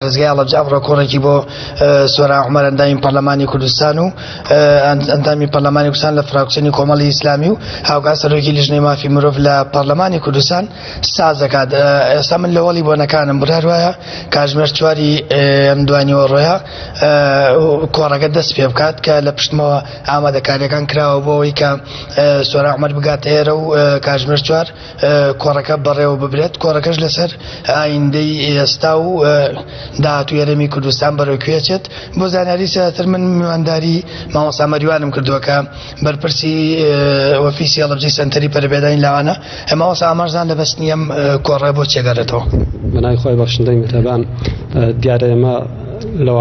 پارێزگای هەڵەبجە ئەمڕۆ کۆڕێکی بۆ سۆران عومەر ئەندامی پەرلەمانی کوردستان و ئەندامی پەرلەمانی کوردستان لە فراکسیۆنی کۆمەڵی ئیسلامی و هاوکات سەرۆکی لیژنەی مافی مرۆڤ لە پەرلەمانی کوردستان ساز دەکات. ئێستا من لە هۆڵی بۆنەکانم، بڕیار وایە کاتژمێر چواری ئەم دوانیوەڕۆیە کۆڕەکە دەست پێ بکات کە لە پشتمەوە ئامادەکاریەکان کراوە بۆ ئەوەی کە سۆران عومەر بگاتە ئێرە و کاتژمێر چوار کۆڕەکە بەڕێوە ببرێت، کۆڕەکەش لەسەر ئایندەی ئێستا و داهاتووی هەرێمی کوردستان بەرەو کوێ چێت. بۆ زانیاری زیاتر من میوانداری مامۆستا مەریوانم کردووە کە بەرپرسی ئۆفیسی هەڵەبجەی سەنتەری پەرەپێدانی لاوانە. مامۆستا ئاماژدان لە بەستنی ئەم کۆڕە بۆ چێ گەڕێتەوە؟ بەناوی خوای بەخشندەی میهرەبان. دیارە ئێمە لە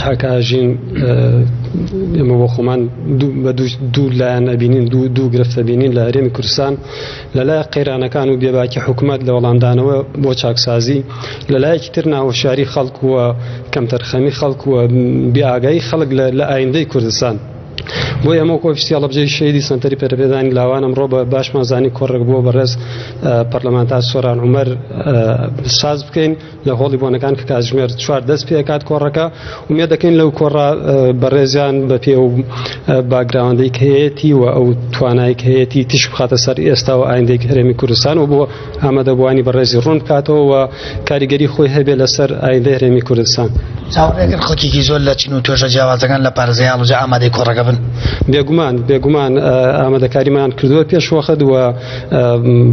کاک ئاژین ئێمە بۆ خۆمان بە دوو لایەن ئەبینین دوو دوو گرفت ئەبینین لە هەرێمی کوردستان لەلای قەیرانەکان و بێباکی حکوومەت لە وەڵامدانەوە بۆ چاکسازی لەلایەکی تر ناهۆشیاری خەڵک و کەمتەرخەمی خەڵک و بێئاگایی خەڵک لە ئایندەی کوردستان. بۆ ئێمە وەکو ئۆفیسی هەڵەبجەی شەهیدی سەنتەری پەرەپێدانی لاوان ئەمڕۆ بە باشمان زانی کۆڕێک بۆ بەڕێز پەرلەمانتار سۆران عومەر ساز بکەین لە هۆڵی بۆنەکان کە کاتژمێر چوار دەست پێکات کۆڕەکە ئومێد دەکەین لەو کۆڕە بەڕێزیان بە پێ و background ەی کە هەیەتی و ئەو توانای کە هەیەتی تیشک بخاتە سەر ئێستا و ئایندەی هەرێمی کوردستان و بۆ ئامادەبووانی بەڕێزی ڕوون بکاتەوە و کاریگەری خۆی هەبێت لەسەر ئایندەی هەرێمی کوردستان. چاوەڕێکن خەڵکێکی زۆر لە چین و توێژە جیاوازەکان لە پارێزگای هەڵەبجە ئامادەی کۆڕەکە بن؟ بێگومان بێگومان ئامادەکاریمان کردووە پێش وەخت و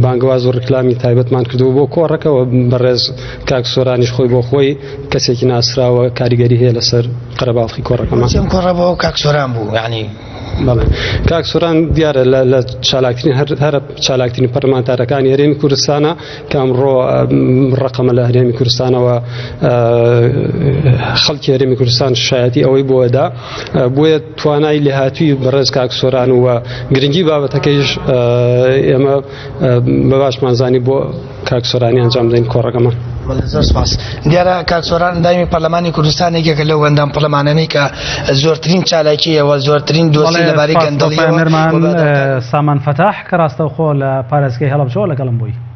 بانگەواز و ڕیکلامی تایبەتمان کردووە بۆ کۆڕەکە و بەڕێز کاک سۆرانیش خۆی بۆ خۆی کەسێکی ناسراوە کاریگەری هەیە لەسەر قەرەباڵخی کۆڕەکەمان. بۆچی ئەم کۆڕە بۆ کاک سۆران بوو یانی؟ بەڵێ کاک سۆران دیارە لە چالاکترین هەرە چالاکترین پەرلەمانتارەکانی هەرێمی کوردستانە کە ئەمڕۆ ڕقەمە لە هەرێمی کوردستانەوە خەڵکی هەرێمی کوردستان شایەتی ئەوەی بۆدا بۆیە توانای لێهاتووی بەڕێز کاک سۆران و گرنگی بابەتەکەیش ئێمە بە باشمان زانی بۆ کاک سۆرانی ئەنجام بدەین کۆڕەکەمان. زۆر سپاس. دیارە کاک سۆران ئەندامی پەرلەمانی کوردستان یەکێکە لەو ئەندام پەرلەمانانەی کە زۆرترین چالاکیەوە زۆرترین دۆسی لەبارەی گەندەڵیەوە سامان فەتاح کە ڕاستەوخۆ لە پارێزگای هەڵەبجەوە لەگەڵم بووی.